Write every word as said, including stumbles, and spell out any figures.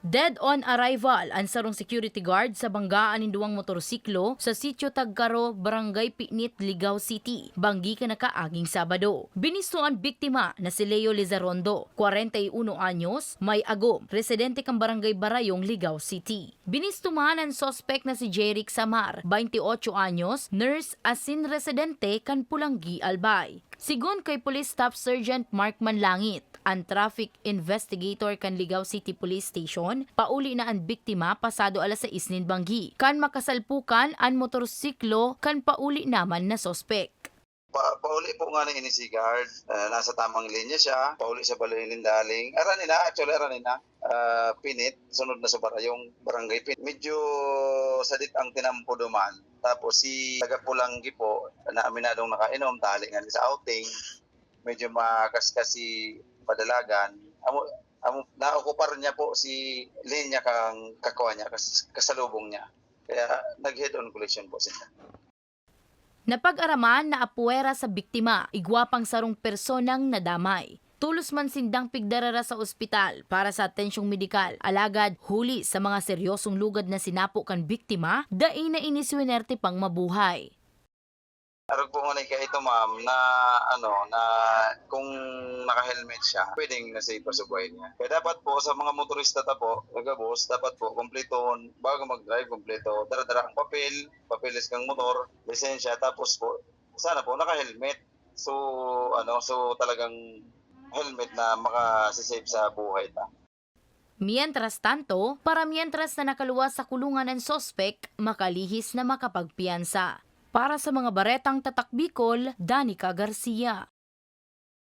Dead on arrival an sarong security guard sa banggaan nin duwang motorsiklo sa Sitio Tagkaro, Barangay Pinit, Ligao City, banggi kan nakaaging Sabado. Binisto an biktima na si Leo Lizarondo, kwarenta y uno anyos, may agom, residente kan Barangay Barayong, Ligao City. Binisto man an suspek na si Jeric Samar, baynte otso anyos, nurse asin residente kan Pulanggi, Albay. Sigon kay Police Staff Sergeant Mark Manlangit, an traffic investigator kan Ligao City Police Station, pauli na an biktima pasado alas sais nin banggi, kan makasalpukan an motorsiklo kan pauli naman na suspek. Pa-, pauli po nga na ini si guard. Ah, nasa tamang linya siya. Pauli sa Baloy Lindaling. Arani na, actually, arani na. Ah, Pinit, sunod na sa Barayong, Barangay Pinit. Medyo sadit ang tinampo duman. Tapos si taga Pulanggi po, na aminadong nakainom, tali nga sa outing, medyo makaskas si padalagan. Amo, amo, naokupar niya po si linya kang kakwa niya, kas-, kasalubong niya. Kaya nag-head-on collision po sila. Napag-araman na apwera sa biktima, igwa pang sarong personang nadamay. Tolos man sindang pigdarara sa ospital para sa atensyong medikal, alagad huli sa mga seryosong lugad na sinapo kan biktima, dai na ini swinerte pang mabuhay. Arog po ngunay kaito, ma'am, na ano, na kung naka-helmet siya, pwedeng na-save pa sa buhay niya. Kaya dapat po sa mga motorista ta po, gagabos, dapat po kumpleto, bago mag-drive, kumpleto. Dara-dara ang papel, papeles kang motor, lisensya, tapos po, sana po naka-helmet. So, ano, so talagang helmet na makasisave sa buhay ta. Mientras tanto, para mientras na nakaluwas sa kulungan an suspek, makalihis na makapagpiyansa. Para sa mga baretang Tatak Bicol, Danica Garcia.